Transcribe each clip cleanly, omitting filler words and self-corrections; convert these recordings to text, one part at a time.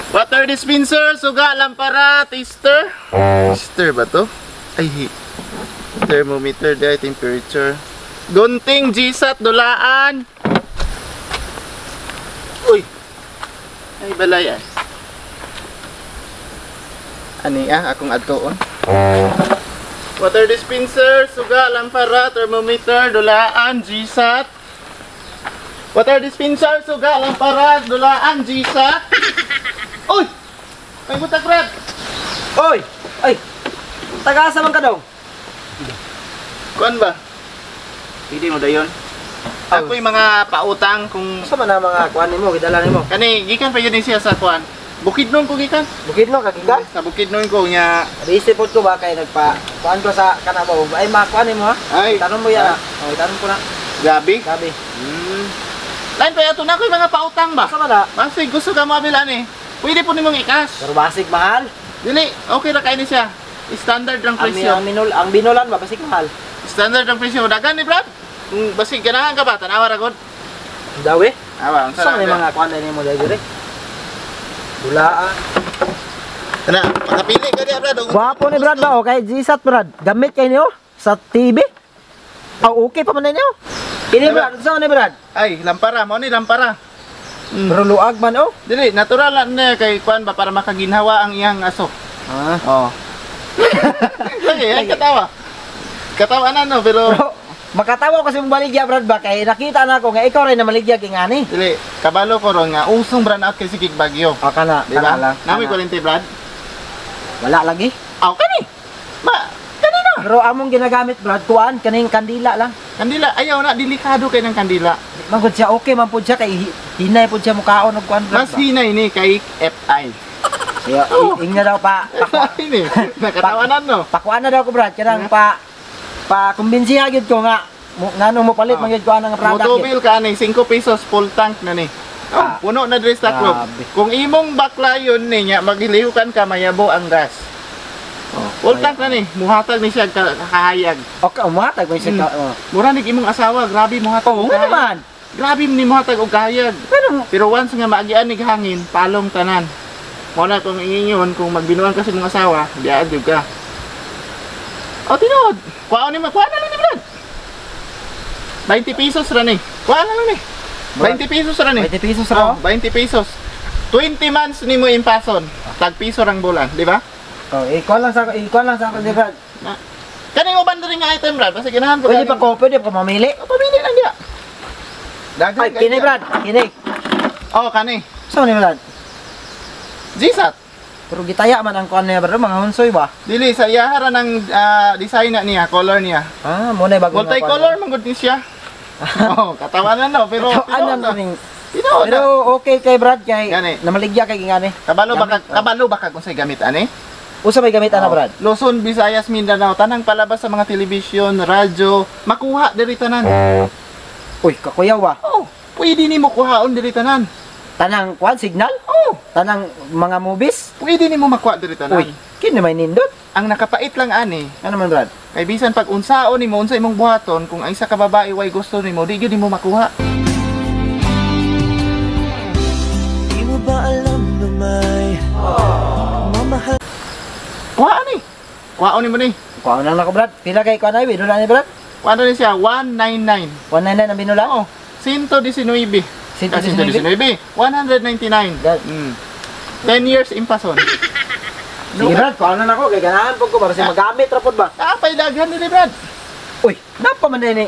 Water dispenser, suga, lampara, taster. Taster ba to? Ay, thermometer dahil temperature. Gunting, gsat, dulaan. Uy. Ay, balay ay. Ani ah, akong adtoon. Water dispenser, suga, lampara, thermometer, dulaan, gsat. Water dispenser, suga, lampara, dulaan, gsat. Uy! May butak, Brad! Oy! Ay! Tagasa man ka daw. Kuan ba? Pwede mo dayon. Ako'y mga pautang kung Sa man na mga kuan nimo, gidala nimo. Kani, gikan pa yun ni siya sa kuan. Bukidnon ko gikan. Bukid no kagikan. Sa Bukidnon ko nya. Busy pod ko ba kay nagpa kuan ko sa kanabo. Ay makuan nimo ha. Ay, Tanon mo yan ha. Oh, tanon ko na. Gabi. Gabi. Lain pa yato na ako'y mga pautang ba? Sa man na? Basig gusto ka moabil ani. Pwede po nimong i-cash. Pero basig mahal. Dili, okay ra kay ni siya. Standard ang Ang, presyo. ang, minul, ang binulan ba basig mahal. Standard ang presyo. Dagan ni Brad. Kung basig ganahan ka ba, tanawa ra gud. Daw eh. Awa, unsa Sa man na yung mga kuan nimo dai dire? Dulaan. Kana, makapili ka diya, Brad. Gwapo ni Brad ba? Okay, Gsat Brad. Gamit kay niyo sa TV. Ah, okay pa man na niyo. Kini Brad, unsa man ni Brad? Ay, lampara, mao ni lampara. Pero luag man oh. Dili, natural lang na kay kuan ba para makaginhawa ang iyang aso. Ah. Oh. Lagi, ay katawa. Katawa na no, pero Bro, makatawa kasi mong baligya Brad ba kay nakita na ako nga ikaw rin na maligya kay ngani. Dili, kabalo ko ron nga usong brand out kay Sigig Bagyo. O kana, Di ba? kana lang. Nami kana. kuryente, Brad. Wala lagi. Aw kani. Ma, kani na. Pero among ginagamit Brad kuan kaning kandila lang. Kandila, ayaw na delikado kay ng kandila. Magud siya okay man pud siya kay hinay pud siya mukaon og kuan Brad. Mas hinay ni kay FI. Siya, Oh. ingna daw pa Ini, nakatawanan no. pakuan na daw ko Brad kanang pa pa kumbinsiha gyud ko nga ngano mo palit Oh. man gyud ko anang product. gyud. Motobil ka ani 5 pesos full tank na ni. Oh, Ah. puno na diri sa taklob. Grabe. Kung imong baklayon niya maghilihukan ka mayabo ang gas. Oh, Full tank na ni, muhatag ni siya kahayag. Okay, umuhatag man siya ka. Oh. Mura ni imong asawa, grabe muhatag. Oo og nga kahayag. naman. Grabe ni muhatag og kahayag. Pero Pero once nga maagian ni hangin, palong tanan. Mo na kung ingingon kung magbinuang ka sa imong asawa, diaan jud ka. O tinuod. Kuha ni kuha na lang ni Brad. 20 pesos ra ni. Kuha na lang ni. 20 pesos ra ni. 20 pesos ra. Oh, 20 pesos. 20 months nimo impason. Tag piso rang bulan, di ba? Oh, ikuan lang sa ako ni Brad. Kani mo banda rin nga item, Brad. Basta ganahan po. Pwede pa ko, pwede pa mamili. Oh, pamili lang diya. Daghan Ay, kini Brad, kini. Oh, kani. Sa ni Brad? Gsat. Pero gitaya man ang kuan niya Brad, mga hunsoy ba? Dili sa iyahara ng design na niya, color niya. Ah, mo na bago nga kuan. Multicolor man gud ni siya. Oh, katawanan no, pero Katawanan tinuod na. ning. Tinuod na. Pero okay kay Brad kay Gani. namaligya kay ngani. Kabalo ba ka, Gamit, oh. kabalo ba ka kung say gamit ani? Usa may gamit ana Oh. Brad? Luzon, Visayas, Mindanao, tanang palabas sa mga telebisyon, radyo, makuha diri tanan. Uy, kakuyaw ba? Oh, pwede nimo kuhaon diri tanan. Tanang kuan signal? Oh, Tanang mga movies? pwede nimo makuha diri tanan. Uy, kini may nindot. Ang nakapait lang ani, Ano man Brad? kay bisan pag unsaon nimo unsa imong buhaton, kung ang isa ka babae way gusto nimo, di gyud nimo makuha. Di mo ba alam na may mamahal? Kuha ani. Kuhaon nimo ni. Kuan lang ako Brad. Pila kay kuan ay binula ni Brad? Kuha ni siya 199. 199 ang binula? Oo, 119. 119. 119. 199. Dad. 10 years impason. Sige Brad, kuan lang ako kay ganahan pud ko para sa magamit ra pud ba. Napay daghan diri, Brad. Uy, napa man ni.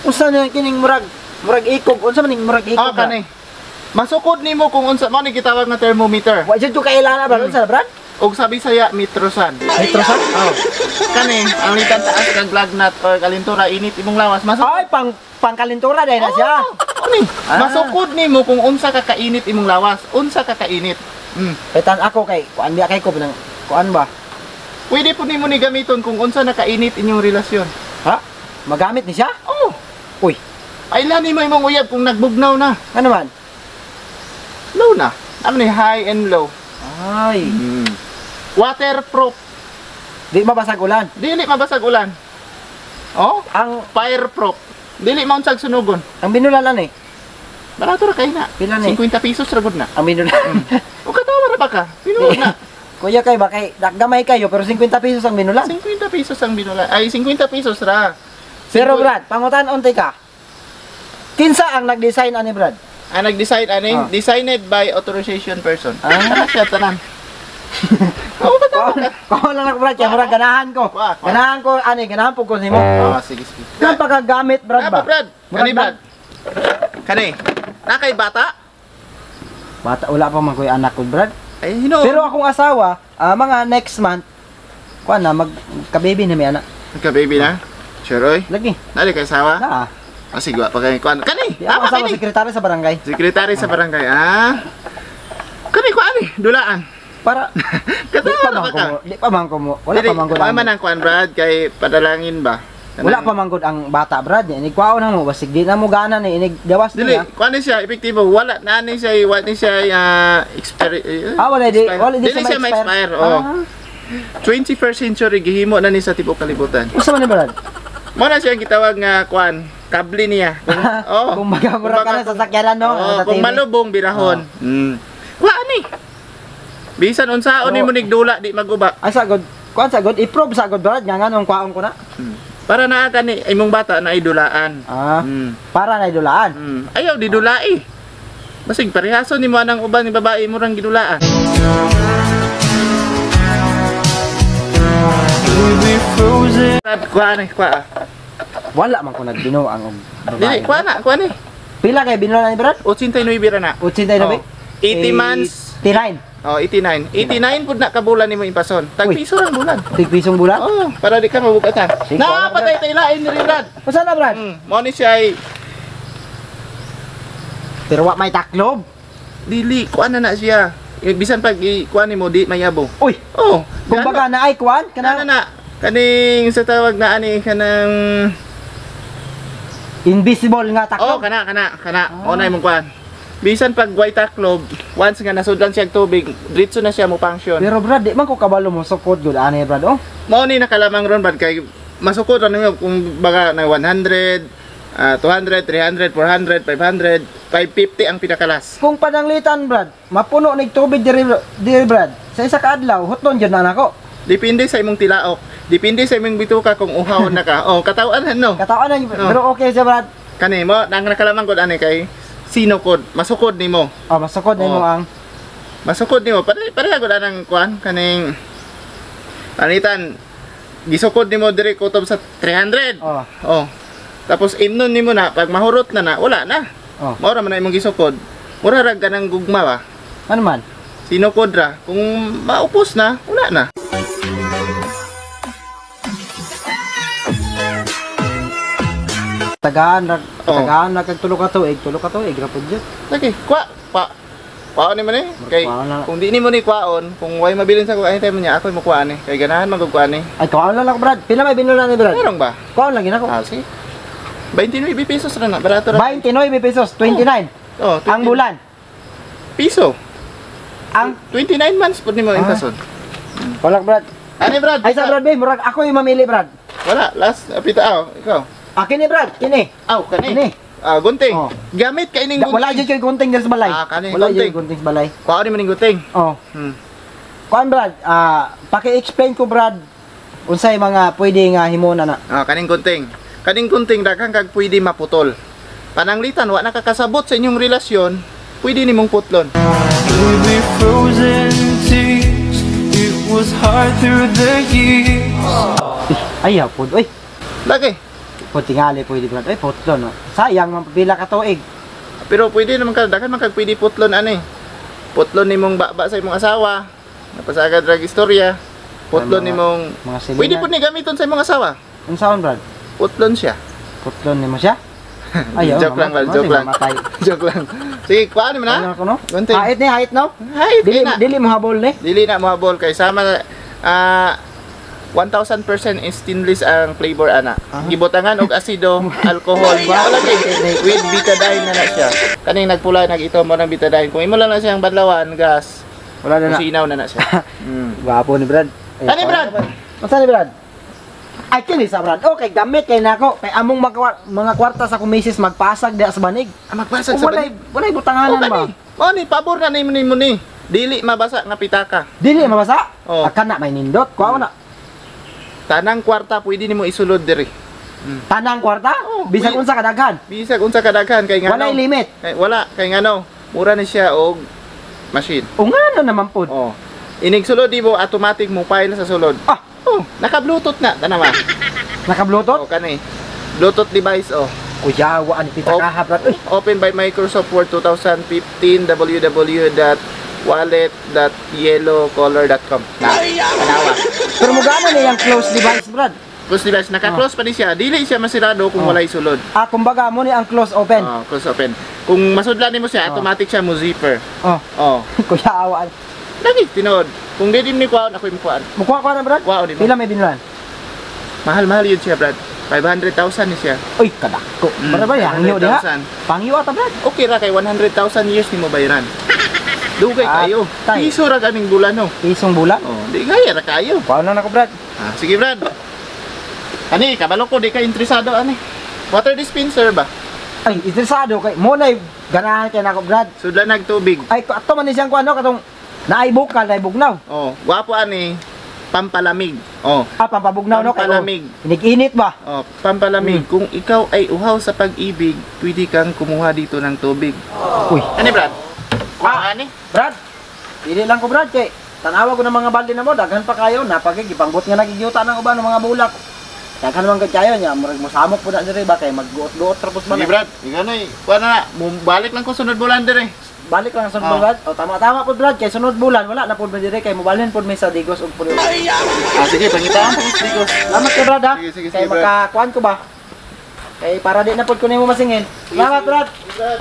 Unsa na kining murag murag ikog, unsa man ning murag ikog? Ah, kani. Masukod nimo kung unsa mo ni gitawag nga thermometer. Wa jud ko kailangan Brad, unsa na Brad? Og sa Bisaya metrosan. Nitrosan? Oh. Kani, ang litan taas kag lagnat or kalintura init imong lawas. Masukod. Ay, pang pangkalintura dahil na siya. Oh, ni. Ah. Masukod nimo kung unsa ka kainit imong lawas, unsa ka kainit. Paitan ako kay kuan biya kay ko nang kuan ba? Pwede po nimo ni gamiton kung unsa na kainit inyong relasyon. Ha? Magamit ni siya? Oh, Uy, pailan nimo imong uyab kung nagbugnaw na. ano man? Low na. Ano ni high and low. Ay, Waterproof. di mabasag ulan. Dili mabasag ulan. Oh, Ang fireproof. Dili maunsag sunugon. ang binulalan eh. Barato ra kay na. Pila ni? 50 pesos ra gud na. Ang binulan. O katawa ra ba ka? Tinuod na. Kuya kay ba kay gamay kayo pero 50 pesos ang binulan. 50 pesos ang binulan. Ay, 50 pesos ra. Pero Brad, pangutan unti ka. Kinsa ang nag-design ani, Brad? Ang nag-design ani, designed by authorization person. Ah, siya tanan. Oo, katawa ka. Kuha lang ako, Brad, kaya murag ganahan ko. Kuha, kuha. Ganahan ko ani, ganahan po ko nimo. Ah, sige, sige. Kan pagkagamit, Brad Ah, ba? Brad. Murag Kani, Brad. Kani. Na kay bata? Bata wala pa man ko'y anak ko, Brad. Ay, hinuon. Pero akong asawa, mga next month, kuha na mag kababy na may anak. Ka-baby na. Sure, oy. Lagi. Nali kay asawa? Na. Ah, sige, wa pa kay kuan. Kani. Di ako Tama asawa kani. sekretary sa barangay. Sekretary sa barangay. Ah. Kani kuan ni, dulaan. Para di Katawa pa ra man ba ko ka? mo, di pa man ko mo. Wala pa man ko Wala man ang kuan, Brad, kay padalangin ba? Wala pa man gud ang bata, Brad. Inig kwaon na mo basig di na mo gana ni inig gawas Dili, niya. kuan ni siya epektibo. Wala na ni siya, wala ni siya expire. Ah, wala di expire. wala di Dili siya ma-expire. Oh. 21st century gihimo na ni sa tibuok kalibutan. Usa man ni, Brad? Mo na siya ang gitawag nga kuan, kable niya. Kung, oh. Kung baga mura ka na sa sakyanan no, Oh, sa kung TV. malubong birahon. Kuan ni. Bisan unsaon Oo. nimo nigdula di maguba. Ay sagod, kuan sagod, i-prove sagod, Brad, nga nganong kwaon ko na. Para naa ka ni imong bata na idulaan. Ah, para na idulaan. Ayaw di dulai. Basig parehason nimo anang uban ni babae mo rang gidulaan. We'll be frozen. Brad, kuha ni, kuha. Wala man ko nagbinuang og Dili, babae. kuha na, kuha ni. Pila kay binulan ni, Brad? 89 ra na. 89. Oh. 80 months. 89. Oh, 89. 89 pud na ka bulan nimo impason. Tag Uy. piso rang bulan. Tig pisong bulan. Oh, para di ka mabugatan. Sige, Na kuha na, patay tay lain ni Brad. Usa na, Brad? Mo ni siya ay Pero wa may taklob. Dili kuha na na siya. Eh, bisan pag i-kuha nimo di mayabo. Uy, Oh, kumbaga na ay kuan kana kana na kaning sa tawag na ani kanang invisible nga Oh, taklob. kana kana kana. Ah. na imong kuan. Bisan pag white taklob, once nga nasudlan siya og tubig, diretso na siya mo function. Pero Brad, di man ko kabalo mo sukod gud ani, Brad. Oh. Mao ni nakalamang ron bad kay masukod ra ninyo kung baga na 100, 200, 300, 400, 500, 550 ang pinakalas. Kung pananglitan, Brad, mapuno nig tubig diri diri, Brad. Sa isa ka adlaw, huton jud na nako. Depende sa imong tilaok. Depende sa imong bituka kung uhaw na ka. Oh, katawan no. Katawan na, Oh. pero okay siya, Brad. Kani mo nang nakalamang gud ani kay sinukod, masukod nimo. Oh, masukod na Oh. mo ang Masukod nimo. Pare pareha gud anang kuan kaning panitan gisukod nimo diri kutob sa 300. Oh. Oh. Tapos imnon nimo na pag mahurot na na wala na. Oh. Mao ra man na imong gisukod. Mura ra ganang gugma ba. Ano man? Sinukod ra kung maupos na wala na. Tagaan ra, Oh. tagaan ra kag tulo ka tuig, tulo ka tuig ra pud jud. Lagi, kwa kwa. Kwaon ni mo ni. Kay Kwaon na. kung di nimo ni kwaon, kung way mabilin sa ko anytime niya, ako mo kuan ni. Kay ganahan man kog kuan ni. Ay, kuan lang ako, Brad. Pila may binulan ni, Brad? Meron ba? Kuan lang gina ko. Ah, sige. 29 pesos ra na, barato ra. 29 pesos, 29. Oh, 20 Ang bulan. Piso. Ang 29 months pud nimo Ah. intason. wala, Brad. Ani Brad? Ay sa Brad, be, murag ako yung mamili, Brad. Wala, last pita aw, ikaw. Ah, kini, Brad, kini. Aw, kani. Kini. Ah, gunting. Oh. Gamit kay ning Da, wala gunting. jud koy gunting diri sa balay. Ah, kani, wala gunting. jud gunting sa balay. Kuhaon nimo ning gunting. Oh. Kuan, Brad, paki-explain ko, Brad, unsay mga pwede nga himon na. Ah, kaning gunting. Kaning gunting daghang kag pwede maputol. Pananglitan wa nakakasabot sa inyong relasyon, pwede nimong putlon. We'll be frozen tears. It was hard through the years. Ay, pod. Uy, Lagi. pod tingali pwede, Brad. Uy, putlo no. Sayang man pila ka tuig. Pero pwede naman ka daghan man kag pwede putlon ani. Putlon nimong baba sa imong asawa. Napasagad rag istorya. Putlon Ay, nimong mga silingan. pwede pud ni gamiton sa imong asawa. Unsaon, Brad? Putlon siya. Putlon nimo siya? Ayaw, Joke lang, Brad, joke lang. Mamatay. Joke lang. Sige, kuhaan mo na. Ano ko no? Gunting. Hait ni, hait no? Hay, Dili dili na. dili mo habol ni. Dili na mohabol kay sama 1000% is stainless ang flavor ana. Gibutangan og asido, alcohol, wala kay with betadine na na siya. Kaning nagpula nag-ito mo ng betadine. Kung imo lang na siyang badlawan, gas, Wala na na. kusinaw na na siya. Gwapo ni Brad. Ay, Ani, Brad? Unsa ni, Brad? Ay kini sa Brad. Okay, gamit kay nako. Kay among mga kwarta sa kumisis magpasag diha sa banig. Ah, magpasag Kung sa walay banig. walay butanganan Oh, ba. kani. Mao ni pabor na nimo nimo ni. Dili mabasa nga pitaka. Dili mabasa? Oh. Ah, kana may nindot. Kuha na. Tanang kwarta pwede nimo isulod diri. Tanang kwarta? Oh, Bisag unsa kadaghan. Bisag unsa kadaghan kay ngano. Walay limit. Kay, wala kay ngano. Mura ni siya og machine. O ngano naman pod. Oh. Inig sulod di mo automatic mo file sa sulod. Ah, Oh, naka-Bluetooth na tanawa. naka-Bluetooth? Oh, kani. Bluetooth device oh. Kuyawa ani pitakaha Brad. Uy, Open by Microsoft Word 2015 www.wallet.yellowcolor.com. Na, tanawa. pero mugana ni yang close device Brad. Close device, naka-close pa ni siya. Dili siya masirado kung Oh. walay sulod. Ah, kumbaga mo ni ang close open. Oh, close open. Kung masudlan nimo siya, Oh. automatic siya mo zipper. Oh, Oh. kuyawa. Lagi tinuod. Kung di ni kuwaon ako imong kuwaon. Mukuha ko na Brad. Kuwaon nimo. Pila may binlan? Mahal-mahal yun siya, Brad. 500,000 ni siya. Uy, kadako. Para ba hangyo diha? 500,000. Pangyo ata Brad. Okay ra kay 100,000 years nimo bayaran. Dugay Ah, kayo. tay. Piso ra ganing bulan no. Pisong bulan. Oh, di gaya ra kayo. Kuha na nako Brad. Ah, sige Brad. Ani, kabalo ko di ka interesado ani. Water dispenser ba? Ay, interesado kay mo na ganahan kay nako Brad. Sudlan nagtubig. Ay, ato man ni siyang kuano katong naay bukal, naay bugnaw. Oh, gwapo ani pampalamig. Oh, Ah, pampabugnaw no kay. Oh, Pampalamig. Inig-init ba? oh, pampalamig. Kung ikaw ay uhaw sa pag-ibig, pwede kang kumuha dito ng tubig. Uy, Ani Brad? Ah, ani? Brad. Dili lang ko Brad kay tanawa ko ng mga balde na mo, daghan pa kayo, napagig ipanggot nga nagigyuta ng uban ng mga bulak. Daghan man gud kayo nya, murag mosamok po na diri ba kay magguot-guot tapos man. Sige Brad, ikaw na eh. Kuha na na. Balik lang ko sunod bulan dire. Balik lang sa sunod Oh. Brad. O tama-tama po Brad kay sunod bulan wala na pud mi diri kay mobalhin pud mi sa Digos ug Pulo. Ah, sige, pangitaan pa ko sa Digos. Salamat kay Brad ha. Sige, sige, Kay sige, Brad. makakuan ko ba? Kay para di na pud ko nimo masingil. Salamat Brad. Brad.